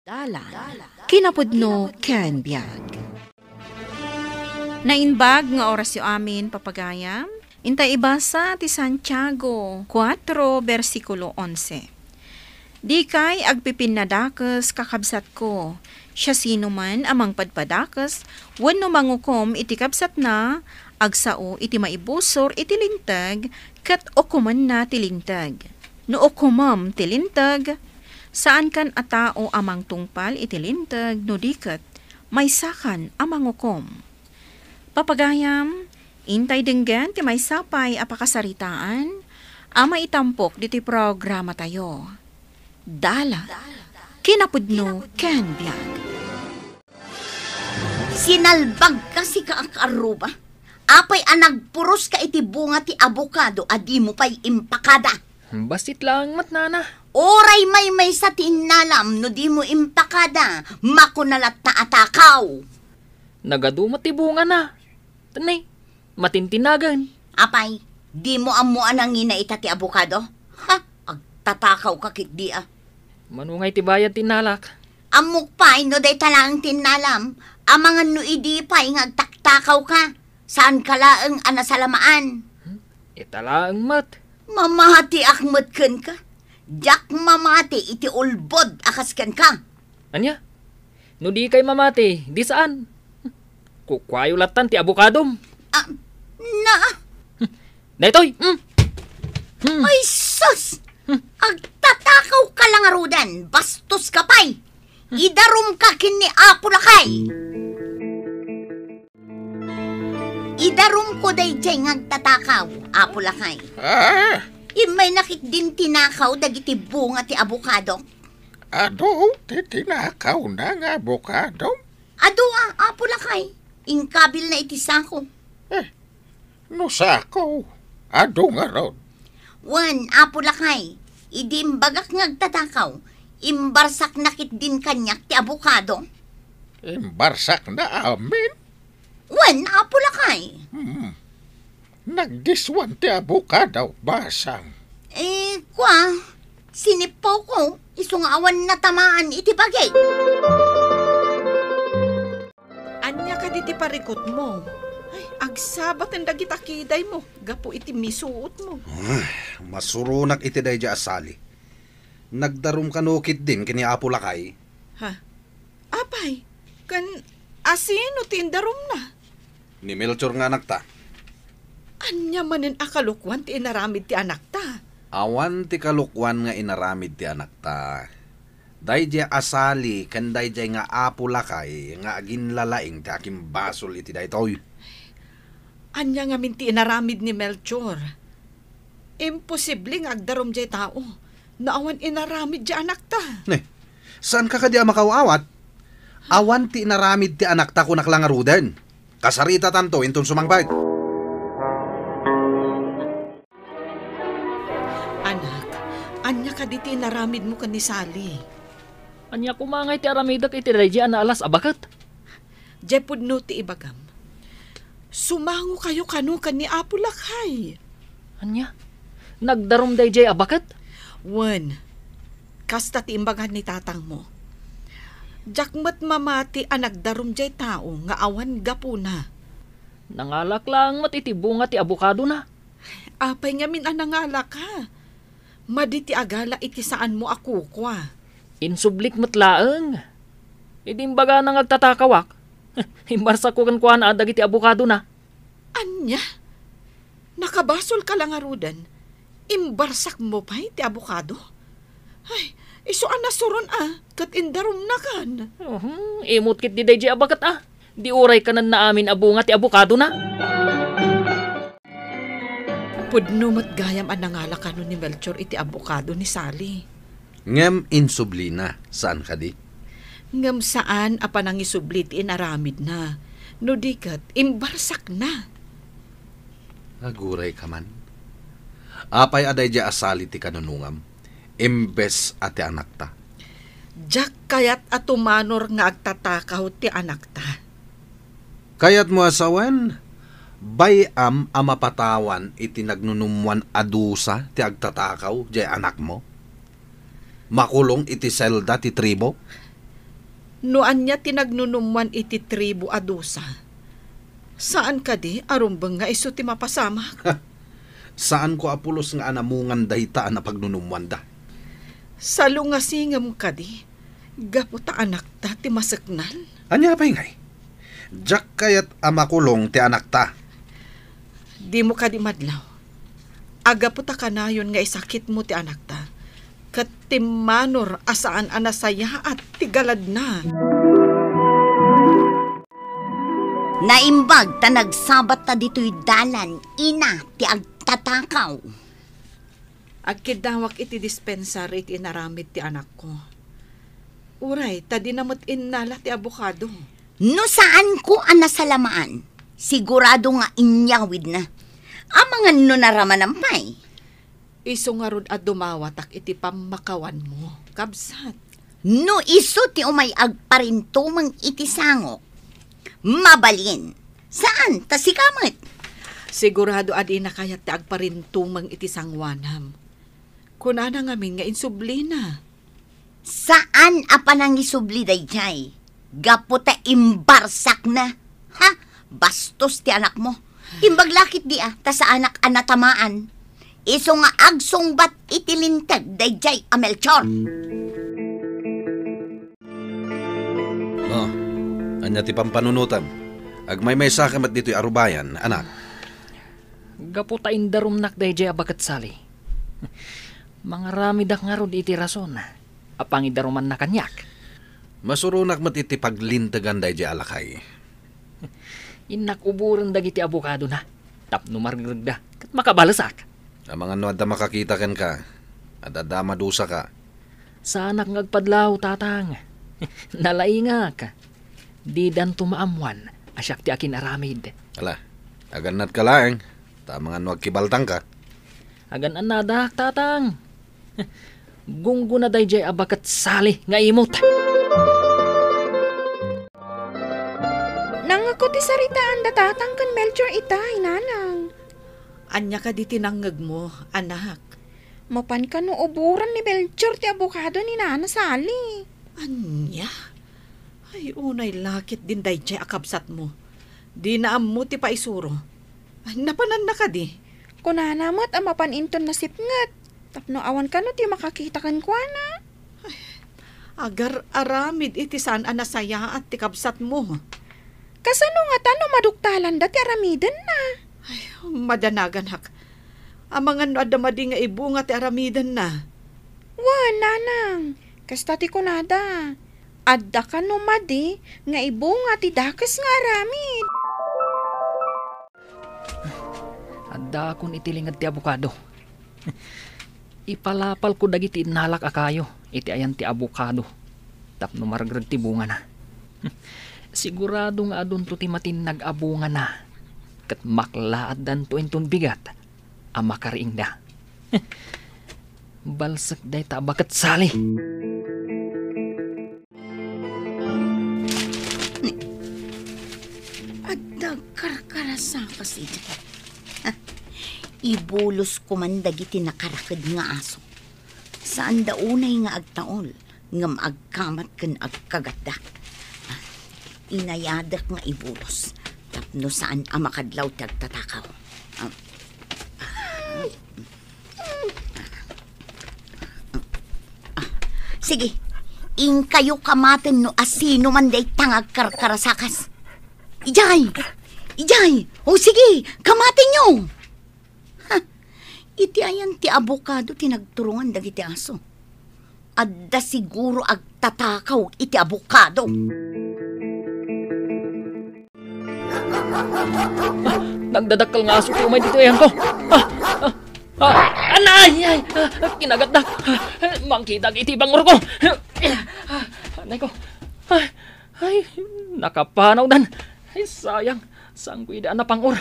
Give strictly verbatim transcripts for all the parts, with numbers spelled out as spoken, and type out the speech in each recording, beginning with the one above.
Dalan, kinapudno ken biag. Naimbag nga orasyo amin, papagayam. Inta ibasa ti Santiago kuatro, bersikulo onse. Dikay agpipinnadakes, kakabsatko. Siasinoman a mangpadpadakes wenno mangukom iti kabsatna, agsao iti maibusor iti linteg ket ukomenna ti linteg. No ukomem ti linteg, saankan a tao a mangtungpal iti linteg no di ket maysakan a mangukom. Papagayam, intay denggen ti maysa pay a pakasaritaan a maitampok ditoy programatayo. Dalan, kinapudno ken biag. Sinalbagka, sika a kaarruba. Apay a nagpuroska iti bunga ti abokado a dimo pay impakada? Bassit laeng met, nana. Uray maymaysa ti innalam no dimo impakada, makuna latta a takaw. Nagadu met ti bungana. Tani, matintinagen. Apay, dimo ammo a nangina ita ti abokado? Ha, agtatakawka ketdi a. Mano ngay ti bayad ti innalak? Ammok pay no dayta laeng ti innalam, amangan no idi pay nga agtaktakawka. Saanka laeng a nasalamaan. Hmm? Ita laeng met. Mamatiak met kenka. Diak mamati iti ulbod a kas kenka. Ania? No dikay mamati, di saan. Kukuayo lattan ti abokadom. Ah, na. Daytoy. Hmm. Hmm. Ay, sus! Hmm. Agtatakawka la ngaruden, bastoska pay. Hmm. Idarumka ken ni Apo Lakay. Idarumko daydiay nga agtatakaw, Apo Lakay. Ah? Immayna ketdin tinakaw dagiti bunga ti abokado. Adu ti tinakawna nga abokado? Adu a, Apo Lakay. Inkabilna iti sako. Eh, no sako, adu ngarud. Wen, Apo Lakay, idi imbagak nga agtatakaw, imbarsakna ketdin kaniak ti abokado. Imbarsakna amin? Wen, Apo Lakay. Hmm. Nagdiswan ti abokado, basang. Eh, kua, sinippawko, isu nga awan natamaan iti bagik. Ania kadi ti parikutmo? Ay, agsabaten dagita kidaymo gapu iti misuotmo. Ay, masuronak iti daydiay a sali. Nagdarum kano ketdin ken ni Apo Lakay? Ha? Apay, ken asino ti indarumna? Ni Melchor nga anakta. Ania manen a kalokuan ti inaramid ti anakta? Awan ti kalokuan nga inaramid ti anakta. Daydiay a sali ken daydiay nga Apo Lakay nga aginlalaing ti akimbasol iti daytoy. Ania ngamin ti inaramid ni Melchor? Imposible nga agdarum diay tao no awan inaramid diay anakta. Ne, saanka kadi a makaaw-awat? Awan ti inaramid ti anakta, kunak la ngaruden. Kasaritatanto inton sumangpet. Anak, ania kadi ti inaramidmo ken ni Sally? Ania koma ngay ti aramidek iti daydiay a naalas a baket? Diay pudno ti ibagam. Sumangokayo kano ken ni Apo Lakay. Ania? Nagdarum daydiay a baket? Wen, kasta ti imbaga ni tatangmo. Diak met mamati a nagdarum diay tao nga awan gapuna. Nangalak laeng met iti bunga ti abokadona. Apay ngamin a nangalak, ha? Madi ti agala iti saanmo a kukua. Insublik met laeng. Idi imbagana nga agtatakawak, imbarsakko kenkuana dagiti abokadona. Ania? Nakabasolka la ngaruden, imbarsakmo pay ti abokado? Ay, isu a nasuron a, ket indarumnakan. Uhum, imut ketdi daydiay a baket a. Di uray kanenna amin a bunga ti abokadona. Pudno met gayam a nangala kano ni Melchor iti abokado ni Sally. Ngem insublina, saan kadi? Ngem saan a panangisubli ti inaramidna, no di ket imbarsakna. Agurayka man. Apay a daydiay a Sally ti kanunongam, imbes a ti anakta? Diak kayat a tumanor nga agtatakaw ti anakta. Kayatmo a sawen, bay-am a mapatawan iti nagnunummoan a dusa ti agtatakaw diay anakmo? Makulong iti selda ti tribo? No ania ti nagnunummoan iti tribu a dusa, saan kadi a rumbeng nga isu ti mapasamak? Saanko a pulos nga anamungan dayta a napagnunummoanda. Salungasingem kadi, gapu ta anakta ti maseknal? Ania pay ngay? Diak kayat a makulong ti anakta. Dimo kadi madlaw. Agapu ta kanayon nga isakitmo ti anakta, ket timmanor a saan a nasayaat ti galadna. Naimbag ta nagsabatta ditoy dalan, ina ti agtatakaw. Agkiddawak iti dispensar iti inaramid ti anakko. Uray, ta dina met innala ti abokado. No saanko a nasalamaan, sigurado nga inyawidna. Amangan no naramanan pay. Isu ngarud a dumawatak iti pammakawanmo, kabsat. No isu ti umay agparintumeng iti sangok, mabalin. Saan, ta sika met. Sigurado a dina kayat ti agparintumeng iti sangoanam. Kunana ngamin nga insublina. Saan a panangisubli daydiay? Gapu ta imbarsakna. Ha? Bastos ti anakmo. Imbag la ketdi a, ta saanak a natamaan. Isu nga agsungbat iti linteg daydiay a Melchor. Oh, ania ti pampanunotem? Agmaymaysa ka met ditoy arubayan, anak. Gapu ta indarumnak daydiay a baket sali. Mangaramidak ngarud iti rason a pangidarumanna kaniak. Masuronak met iti paglintegan daydiay a lakay. Innak uboren dagiti abokadona tapno margregda ket makabalesak. Amangan no adda makakita kenka, adda a madusaka. Saanak nga agpadlaw, tatang. Nalaingak. Didanto maammoan a siak ti akin-aramid. Ala, agannatka laeng, ta amangan no agkibaltangka. Agan-annadak, tatang. Gunggona daydiay a baket sali nga imot. Nangngegko ti saritaanda tatang ken Melchor itay, nanang. Ania kadi ti nangngegmo, anak? Mapan kano uboran ni Melchor ti abokado ni Nana Sally? Ania? Ay, unay la ketdin daydiay a kabsatmo. Dina ammo ti paisuro. Ay, napananna kadi? Kunana met a mapan inton nasipnget, tapno awan kano ti makakita kenkuana. Ay, agar-aramid iti saan a nasayaat ti kabsatmo. Kasano ngata no maduktalanda ti aramidenna? Ay, madanaganak. Amangan no adda madi nga ibunga ti aramidenna. Wen, nanang, kasta ti kunada. Adda kano madi nga ibunga ti dakes nga aramid. Addaakon iti linged ti abokado. Ipalapalko dagiti innalak a kayo iti ayan ti abokado tapno margreg ti bungana. Sigurado nga adunto ti matinnag a bungana ket maklaatdanto inton bigat a makariingda. Balsek dayta a baket sali. Adda agkarkarasakas idiay. Ibulosko man dagiti nakaraked nga aso. Saanda unay nga agtaol, ngem agkamat ken agkagatda. Inayadek nga ibulos, tapno saan a makadlaw ti agtatakaw. Ah. Ah, sige, inkayo kamaten no asino man dayta nga agkarkarasakas. Idiay! Idiay! O sige, kamatenyo! Ha! Iti ayan ti abokado ti nagturongan dagiti aso. Adda siguro agtatakaw iti abokado. Ah, nagdadakkel nga aso ti umay ditoy ayanko. Ah, ah, ah, anay, ay, ah, kinagatdak. Ah, mangkitak iti bangurko. Ah, anay ko. Ay, ay, nakapanawdan. Ay, sayang. Saanko idi a napangur.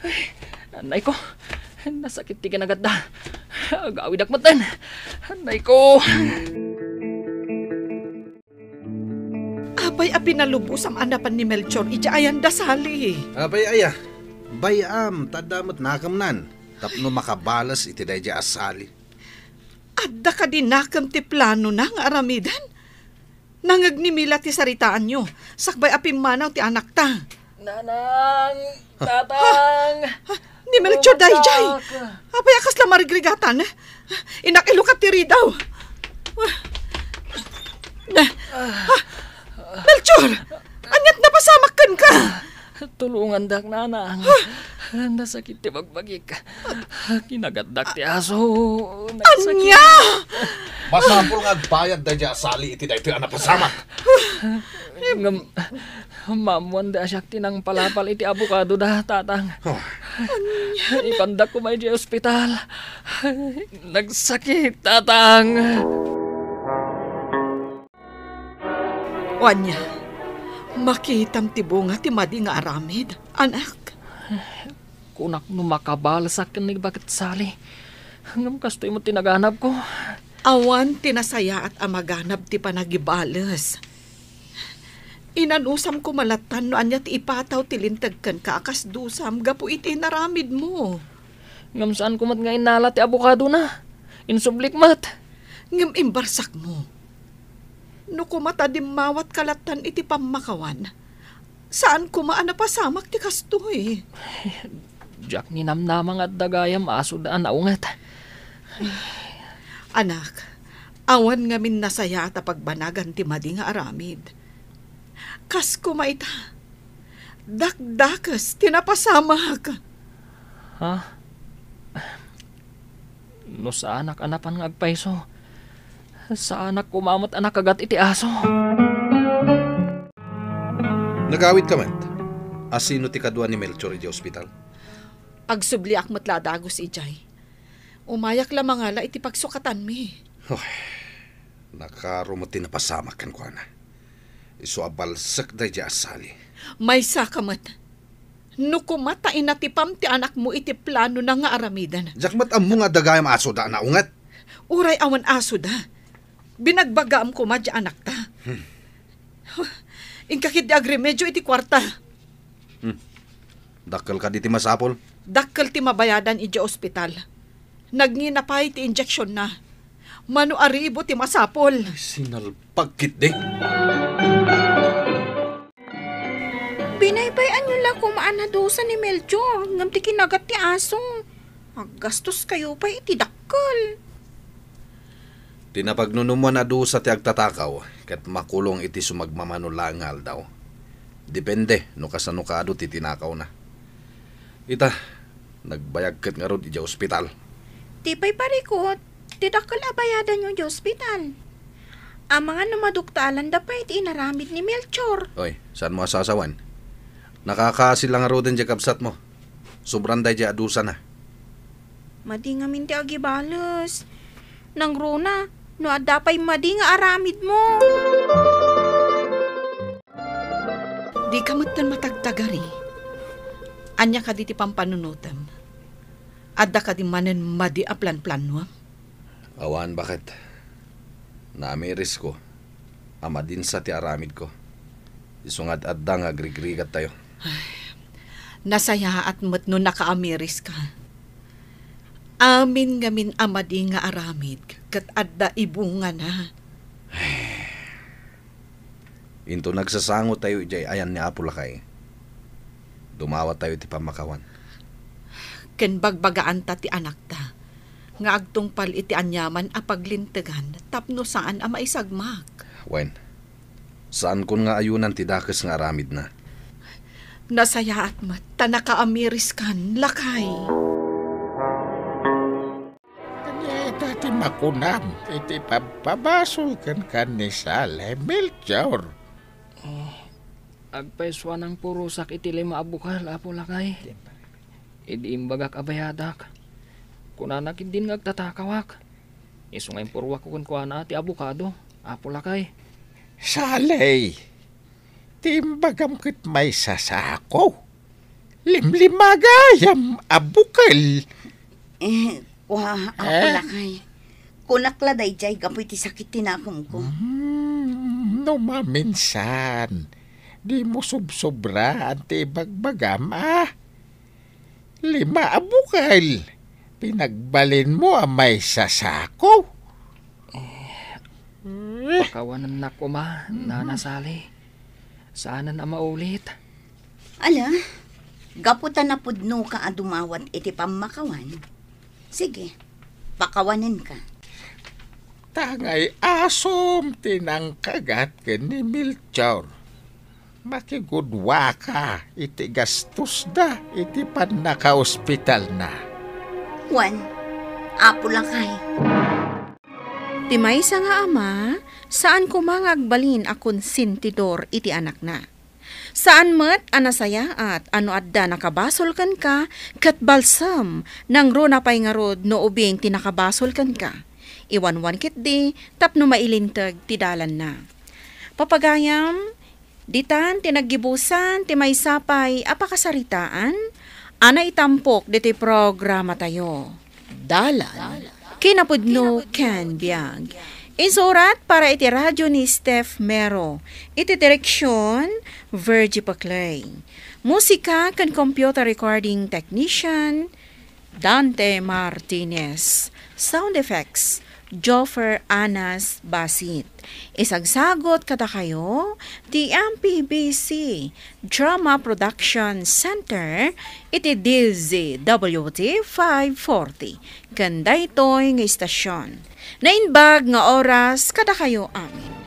Ay, anay ko. Nasakit ti kinagatda. Agawidak metten. Anay ko. Apay a pinalubosam a napan ni Melchor idiay ayanda, Sally? Apay aya, bay-am ta adda met nakemnan tapno makabales iti daydiay a Sally. Adda kadi nakem ti planona nga aramiden? Nangegnimila ti saritaanyo, sakbay a pimmanaw ti anakta. Nanang, Tatang, ha, ni Melchor daydiay. Apay a kasla marigrigatan? Inak ilukat ti ridaw. Ah, Melchor, aniat napasamak kenka? Tulongandak, Nanang. Nasakit ti bagbagik. Kinagatdak ti aso. Nagsakit. Ania? Masapul nga agbayad daydiay a Sally iti daytoy a napasamak. Ngem, maammoanda a siak ti nangpalapal iti abokadoda, Tatang. Oh. Ipandak koma idiay ospital. Nagsakit, Tatang. O ania, makitam ti bunga ti madi nga aramid, anak? Kunak no makabalesak ken ni Baket Sally. Ngem kastoy met ti naganabko. Awan ti nasayaat a maganab ti panagibales. Inanusam koma lattan no ania ti ipataw ti linteg kenka a kas dusam gapu iti inaramidmo. Ngem saanko met nga innala ti abokadona. Insublik met. Ngem imbarsakmo. No koma ta dimmawatka lattan iti pammakawan, saan koma a napasamak ti kastoy. Diak ninamnama nga adda gayam asoda a naunget. Anak, awan ngamin nasayaat a pagbanagan ti madi nga aramid. Kas koma ita, dakdakes ti napasamak. Ha? No saanak a napan nga agpayso, saanak koma met a nakagat iti aso. Nagawidka met. A sino ti kadua ni Melchor idiay ospital? Agsubliak met la a dagus idiay. Umayak la mangala iti pagsukatanmi. Oy, nakaro met ti napasamak kenkuana. Isu a balsek daydiay a Sally. Maysaka met. No koma ta inatipam ti anakmo iti planona nga aramiden. Diak met ammo nga adda gayam asoda a naunget. Uray awan asoda, binagbagaam koma diay anakta. Hmm. Inka ketdi agremedio iti kuarta. Hmm. Dakkel kadi ti masapul? Dakkel ti mabayadan idiay ospital. Nagngina pay ti injeksionna. Mano a ribu ti masapul. Ay, sinalpag ketdi. Binaybay-anyo la koma a nadusa ni Melchor ngem ti kinagat ti aso. Aggastoskayo pay iti dakkel. Ti napagnunummoan a dusa ti agtatakaw ket makulong iti sumagmamano laeng nga aldaw. Depende no kasano kaadu ti tinakawna. Ita, nagbayag ket ngarud idiay ospital. Ti pay parikut, ti dakkel a bayadanyo idiay ospital. Amangan no maduktalanda pay ti inaramid ni Melchor. Oy, saanmo a sasawen? Nakakaasi la ngaruden diay kabsatmo. Sobran daydiay a dusana. Madi ngamin ti agibales. Nangruna, no adda pay madi nga aramidmo. Dika metten matagtagari. Ania kadi ti pampanunotem? Adda kadi manen madi a planplanuem? Awan, baket. Naamirisko a madinsa ti aramidko. Isu nga ad-adda nga agrigrigattayo. Ay, nasayaat met no nakaamiriska. Amin ngamin a madi nga aramid ket adda ibungana. Into nagsasangotayo idiay ayan ni Apo Lakay, dumawatayo iti pammakawan. Ken bagbagaanta ti anakta nga agtungpal iti aniaman a paglintegan tapno saan a maisagmak. Wen, saankon nga ayunan ti dakes nga aramidna. Nasayaat met ta nakaamiriskan, lakay. Ania ita ti makunam iti pabpabasol kenka ni Sally, Melchor? Oh, agpayso a nangpurosak iti lima a bukel, Apo Lakay. Idi imbagak a bayadak, kunana ketdin nga agtatakawak. Isu nga impurruakko kenkuana ti abokado, Apo Lakay. Sally, ti imbagam ket maysa sako. Limlima gayam a bukel. Eh, kua, Apo Lakay. Kunak la daydiay gapu iti sakit ti nakemko. Hmm, no maminsan, dimo sobsobraan ti ibagbagam, a? Lima a bukel. Pinagbalinmo a maysa sako. Pakawanennak koma, Nana Sally. Saanen a maulit. Ala, gapu ta napudnoka a dumawat iti pammakawan. Sige, pakawanenka. Tangay asom ti nangkagat ken ni Melchor. Makigudwaka iti gastosda iti pannakaospitalna. Wen, Apo Lakay. Ti maysa nga ama, saan koma nga agbalin a konsentidor iti anakna. Saan met a nasayaat a no adda nakabasol kenka ket balsem, nangruna pay ngarud no ubing ti nakabasol kenka. Iwanwan ketdi tapno mailinteg ti dalanna. Papagayam, ditan ti naggibusan ti maysa pay a pakasaritaan a naitampok ditoy programatayo. Dalan, kinapudno ken biag. Insurat para iti radyo ni Steph Mero. Iti direksyon, Virgie Paclay. Musika ken computer recording technician, Dante Martinez. Sound effects, Joffer Anas Basit. Isagsagot kadakayo ti M P B C Drama Production Center iti D Z W T five forty. Ken daytoy nga istasyon. Naimbag nga oras kadakayo amin.